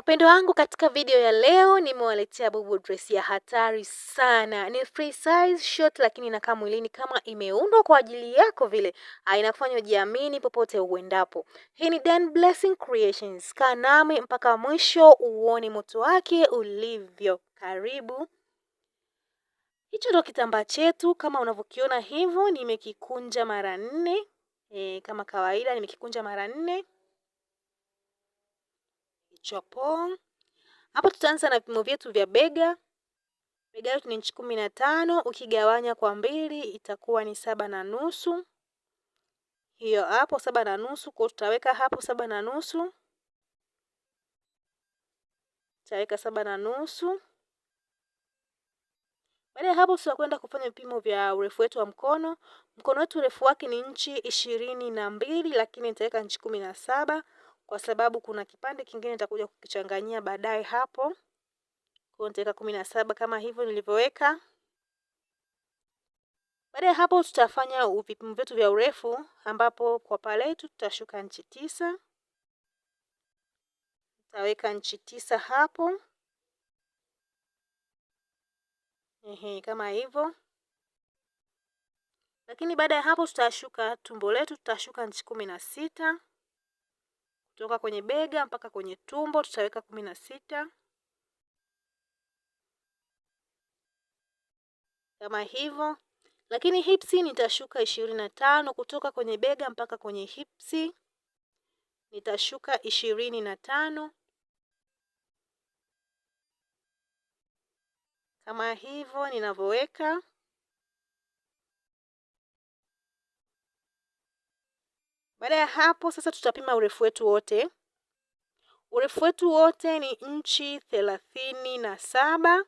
Wapendwa wangu, katika video ya leo nimewaletea bubu dress ya hatari sana. Ni free size short, lakini inakaa mwilini kama imeundwa kwa ajili yako vile. Inakufanya ujiamini popote uendapo. Hii ni Dan Blessing Creations. Kaa nami mpaka mwisho uone moto wake ulivyo. Karibu. Hicho ndo kitambaa chetu kama unavyokiona hivyo, nimekikunja mara 4. Kama kawaida nimekikunja mara 4. Chapo. Hapo tutaanza na vipimo vyetu vya bega. Bega letu ni inchi 15, ukigawanya kwa 2 itakuwa ni 7.5. Hiyo hapo 7.5, kwa tutaweka hapo 7.5. Tutaweka 7.5. Baada ya hapo tutakwenda kufanya vipimo vya urefu wetu wa mkono. Mkono wetu urefu wake ni inchi 22, lakini nitaweka inchi 17 kwa sababu kuna kipande kingine nitakuja kukichanganyia baadaye hapo. Kwa hiyo nitaweka 17 kama hivyo nilivyoweka. Baada ya hapo tutafanya vipimo vyetu vya urefu, ambapo kwa pale yetu tutashuka inchi 9. Tutaweka inchi 9 hapo. Kama hivyo. Lakini baada ya hapo tutashuka tumbo letu, tutashuka inchi 16. Kutoka kwenye bega mpaka kwenye tumbo tutaweka 16. Kama hivyo. Lakini hipsi nitashuka 25 kutoka kwenye bega mpaka kwenye hipsi nitashuka 25. Kama hivyo ninavyoweka. Baada ya hapo sasa tutapima urefu wetu wote. Urefu wetu wote ni inchi 37.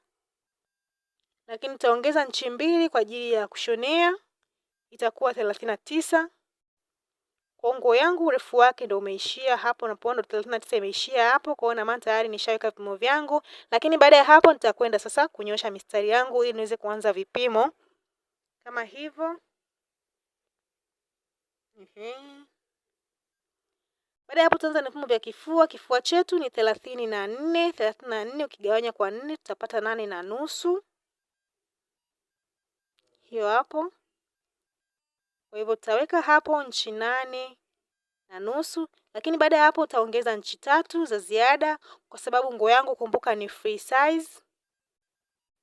Lakini nitaongeza inchi 2 kwa ajili ya kushonea, itakuwa 39. Kwa nguo yangu urefu wake ndio umeishia hapo, na ndo 39 imeishia hapo. Kwa hiyo na maana tayari nishaweka vipimo vyangu. Lakini baada ya hapo nitakwenda sasa kunyosha mistari yangu ili niweze kuanza vipimo kama hivyo. Baada ya hapo tutaanza na vipimo vya kifua. Kifua chetu ni 34, 34 ukigawanya kwa 4 tutapata 8.5. Hiyo hapo. Kwa hivyo tutaweka hapo inchi 8.5, lakini baada ya hapo utaongeza inchi 3 za ziada kwa sababu nguo yangu kumbuka ni free size.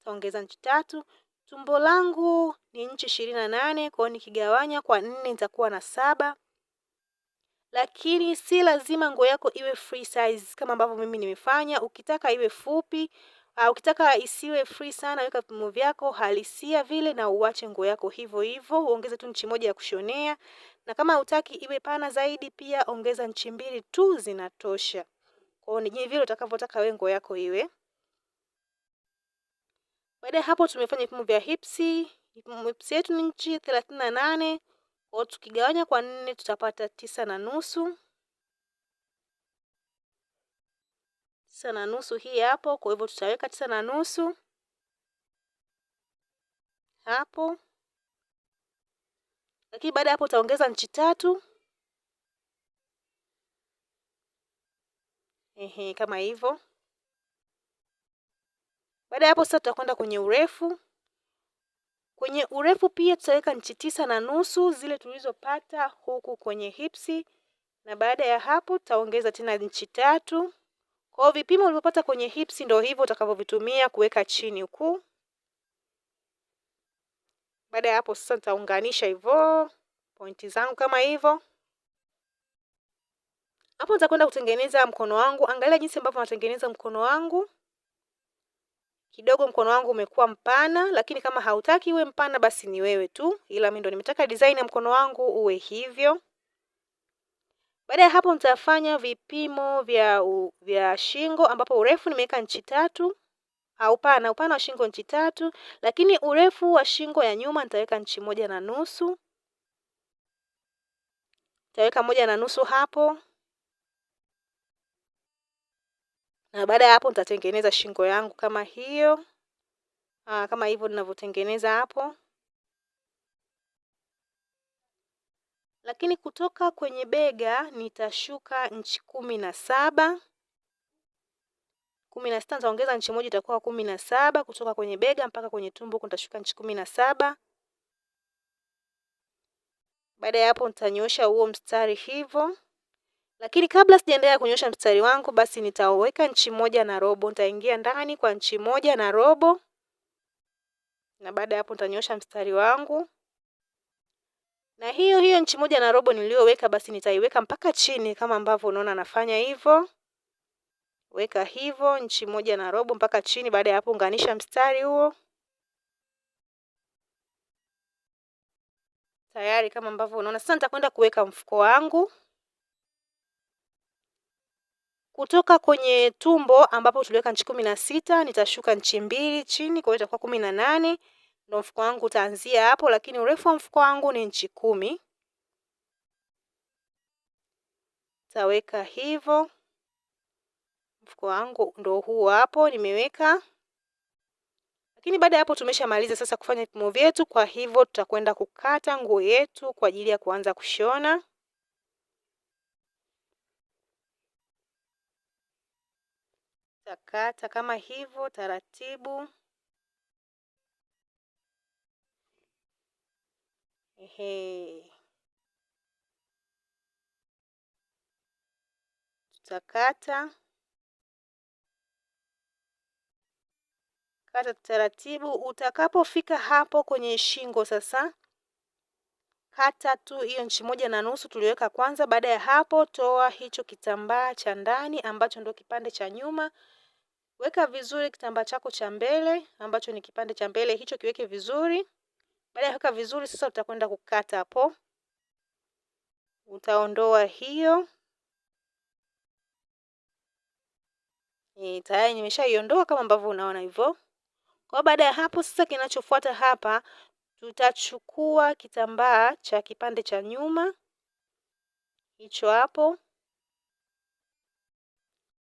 Utaongeza inchi 3. Tumbo langu ni inchi 28, kwa hiyo nikigawanya kwa 4 nitakuwa na 7. Lakini si lazima nguo yako iwe free size kama ambavyo mimi nimefanya. Ukitaka iwe fupi, au ukitaka isiwe free sana, weka vipimo vyako halisia vile na uache nguo yako hivyo hivyo, uongeze tu inchi 1 ya kushonea. Na kama hutaki iwe pana zaidi pia ongeza inchi 2 tu zinatosha. Kwa hiyo ni vile utakavyotaka wewe nguo yako iwe. Baada ya hapo tumefanya vipimo vya hipsi. Hipsi yetu ni inchi 38. Kwa hiyo tukigawanya kwa 4 tutapata 9.5. 9.5 hii hapo. Kwa hivyo tutaweka 9.5 hapo. Lakini baada ya hapo utaongeza inchi 3. Kama hivyo. Baada ya hapo sasa tutakwenda kwenye urefu. Kwenye urefu pia tutaweka inchi 9.5 zile tulizopata huku kwenye hipsi, na baada ya hapo tutaongeza tena inchi 3. Kwa hiyo vipimo ulivyopata kwenye hipsi ndio hivyo utakavyovitumia kuweka chini huku. Baada ya hapo sasa nitaunganisha hivyo pointi zangu kama hivyo. Hapo nitakwenda kutengeneza mkono wangu. Angalia jinsi ambavyo natengeneza mkono wangu. Kidogo mkono wangu umekuwa mpana, lakini kama hautaki uwe mpana basi ni wewe tu, ila mimi ndo nimetaka design ya mkono wangu uwe hivyo. Baada ya hapo nitafanya vipimo vya shingo, ambapo urefu nimeweka inchi 3, au upana wa shingo inchi 3, lakini urefu wa shingo ya nyuma nitaweka inchi 1.5. Nitaweka 1.5 hapo. Na baada ya hapo nitatengeneza shingo yangu kama hiyo. Kama hivyo ninavyotengeneza hapo. Lakini kutoka kwenye bega nitashuka inchi 17. 16, nitaongeza nchi moja itakuwa 17 kutoka kwenye bega mpaka kwenye tumbo huko nitashuka nchi 17. Baada ya hapo nitanyoosha huo mstari hivyo. Lakini kabla sijaendelea kunyoosha mstari wangu, basi nitaweka nchi 1.25. Nitaingia ndani kwa nchi 1.25. Na baada ya hapo nitanyoosha mstari wangu. Na hiyo hiyo nchi 1.25 niliyoweka basi nitaiweka mpaka chini kama ambavyo unaona nafanya hivyo. Weka hivyo nchi 1.25 mpaka chini. Baada ya hapo unganisha mstari huo. Tayari kama ambavyo unaona. Sasa nitakwenda kuweka mfuko wangu. Kutoka kwenye tumbo ambapo tuliweka nchi 16, nitashuka nchi 2 chini, kwa hiyo itakuwa 18. Ndio mfuko wangu utaanzia hapo, lakini urefu wa mfuko wangu ni nchi 10. Taweka hivyo. Mfuko wangu ndio huu hapo nimeweka. Lakini baada ya hapo tumeshamaliza sasa kufanya vipimo vyetu, kwa hivyo tutakwenda kukata nguo yetu kwa ajili ya kuanza kushona. Tutakata kama hivyo taratibu. Tutakata. Kata taratibu. Utakapofika hapo kwenye shingo sasa, kata tu hiyo nchi 1.5 tuliweka kwanza. Baada ya hapo toa hicho kitambaa cha ndani ambacho ndio kipande cha nyuma. Weka vizuri kitambaa chako cha mbele ambacho ni kipande cha mbele, hicho kiweke vizuri. Baada ya kuweka vizuri sasa utakwenda kukata hapo. Utaondoa hiyo. Tayari nimeshaiondoa kama ambavyo unaona hivyo. Kwa baada ya hapo sasa kinachofuata hapa tutachukua kitambaa cha kipande cha nyuma hicho hapo.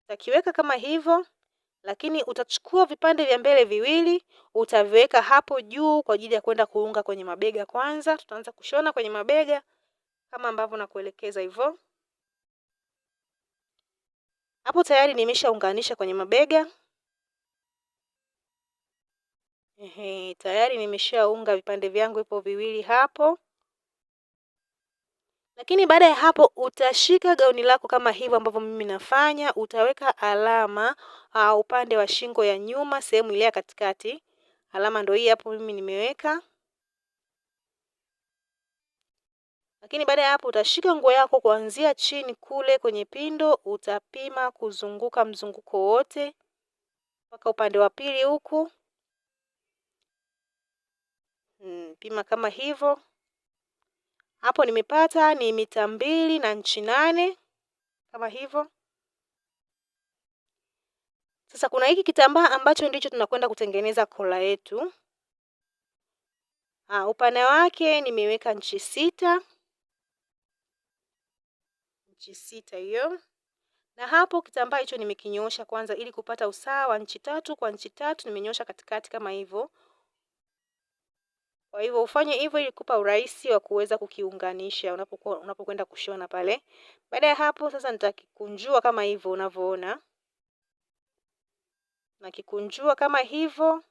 Utakiweka kama hivyo, lakini utachukua vipande vya mbele viwili utaviweka hapo juu kwa ajili ya kwenda kuunga kwenye mabega. Kwanza tutaanza kushona kwenye mabega kama ambavyo nakuelekeza hivyo. Hapo tayari nimeshaunganisha kwenye mabega. Tayari nimeshaunga vipande vyangu hapo viwili hapo. Lakini baada ya hapo utashika gauni lako kama hivyo ambavyo mimi nafanya, utaweka alama upande wa shingo ya nyuma sehemu ile ya katikati. Alama ndio hii hapo mimi nimeweka. Lakini baada ya hapo utashika nguo yako kuanzia chini kule kwenye pindo, utapima kuzunguka mzunguko wote mpaka upande wa pili huku. Pima kama hivyo. Hapo nimepata ni mita 2 na nchi 8 kama hivyo. Sasa kuna hiki kitambaa ambacho ndicho tunakwenda kutengeneza kola yetu. Upana wake nimeweka nchi 6. Nchi 6 hiyo. Na hapo kitambaa hicho nimekinyoosha kwanza ili kupata usawa wa nchi 3 kwa nchi 3, nimenyoosha katikati kama hivyo. Kwa hivyo ufanye hivyo ili kupa urahisi wa kuweza kukiunganisha unapokwenda kushona pale. Baada ya hapo sasa nitakikunjua kama hivyo unavyoona. Nakikunjua kama hivyo.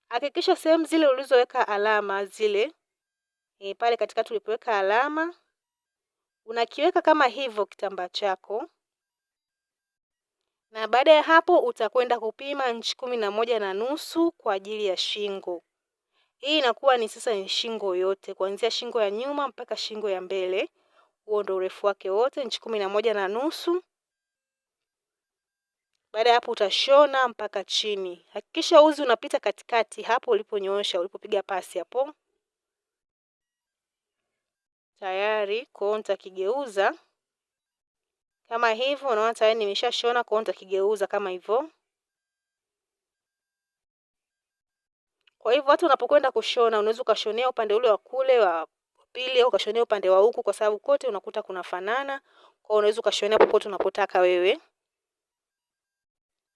Hakikisha sehemu zile ulizoweka alama zile, pale katikati ulipoweka alama, unakiweka kama hivyo kitambaa chako. Na baada ya hapo utakwenda kupima nchi 11.5 kwa ajili ya shingo. Hii inakuwa ni sasa ni shingo yote, kuanzia shingo ya nyuma mpaka shingo ya mbele. Huo ndio urefu wake wote, nchi 11.5. Baada ya hapo utashona mpaka chini. Hakikisha uzi unapita katikati hapo uliponyoosha, ulipopiga pasi hapo. Tayari, kwa hiyo nitakigeuza kama hivyo. Unaona tayari nimeshashona, kwa hiyo nitakigeuza kama hivyo. Kwa hivyo hata unapokwenda kushona unaweza ukashonea upande ule wa kule wa pili au ukashonea upande wa huku, kwa sababu kote unakuta kunafanana. Kwa hiyo unaweza ukashonea popote unapotaka wewe.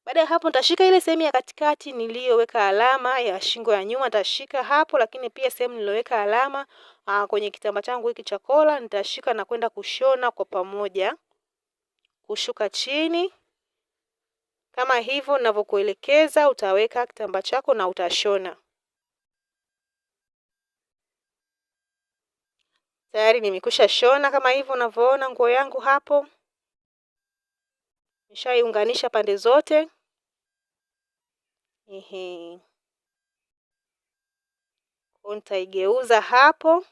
Baada ya hapo nitashika ile sehemu ya katikati niliyoweka alama ya shingo ya nyuma, nitashika hapo, lakini pia sehemu niliyoweka alama kwenye kitambaa changu hiki cha kola nitashika na kwenda kushona kwa pamoja, kushuka chini kama Kama hivyo ninavyokuelekeza, utaweka kitambaa chako na utashona. Tayari nimekwisha shona kama hivyo unavyoona nguo yangu hapo. Nishaiunganisha pande zote. Ehe. Kwa nitaigeuza hapo.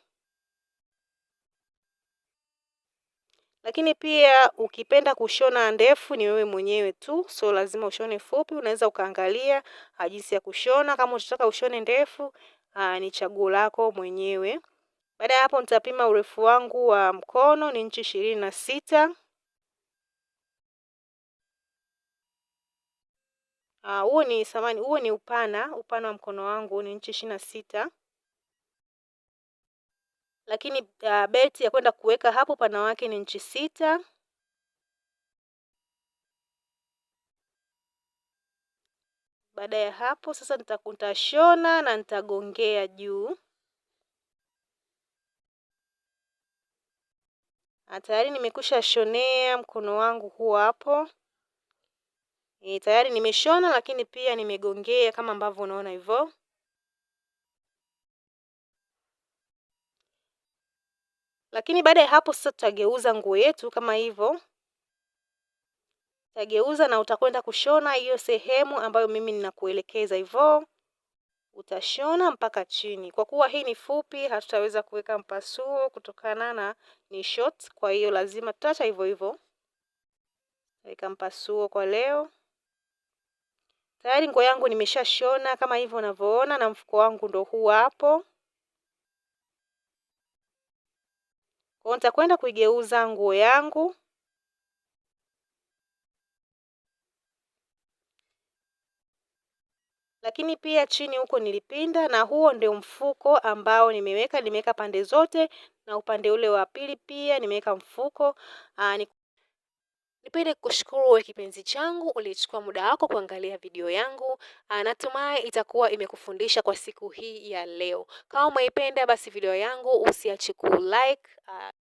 Lakini pia ukipenda kushona ndefu ni wewe mwenyewe tu, so lazima ushone fupi. Unaweza ukaangalia jinsi ya kushona. Kama utataka ushone ndefu, ni chaguo lako mwenyewe. Baada ya hapo nitapima urefu wangu wa mkono ni inchi 26. Huo ni samani, huo ni upana wa mkono wangu ni inchi 26. Lakini beti ya kwenda kuweka hapo upana wake ni inchi 6. Baada ya hapo sasa nitashona na nitagongea juu. Tayari nimekwisha shonea mkono wangu huu hapo. Tayari nimeshona lakini pia nimegongea kama ambavyo unaona hivyo. Lakini baada ya hapo sasa tutageuza nguo yetu kama hivyo. Utageuza na utakwenda kushona hiyo sehemu ambayo mimi ninakuelekeza hivyo. Utashona mpaka chini. Kwa kuwa hii ni fupi, hatutaweza kuweka mpasuo kutokana na ni short, kwa hiyo lazima tutaacha hivyo hivyo. Weka mpasuo kwa leo. Tayari nguo yangu nimeshashona kama hivyo unavyoona, na mfuko wangu ndo huu hapo. Kwa hiyo nitakwenda kuigeuza nguo yangu. Lakini pia chini huko nilipinda, na huo ndio mfuko ambao nimeweka pande zote, na upande ule wa pili pia nimeweka mfuko. Nipende kukushukuru wewe kipenzi changu ulichukua muda wako kuangalia video yangu. Natumai itakuwa imekufundisha kwa siku hii ya leo. Kama umeipenda basi video yangu usiache ku like.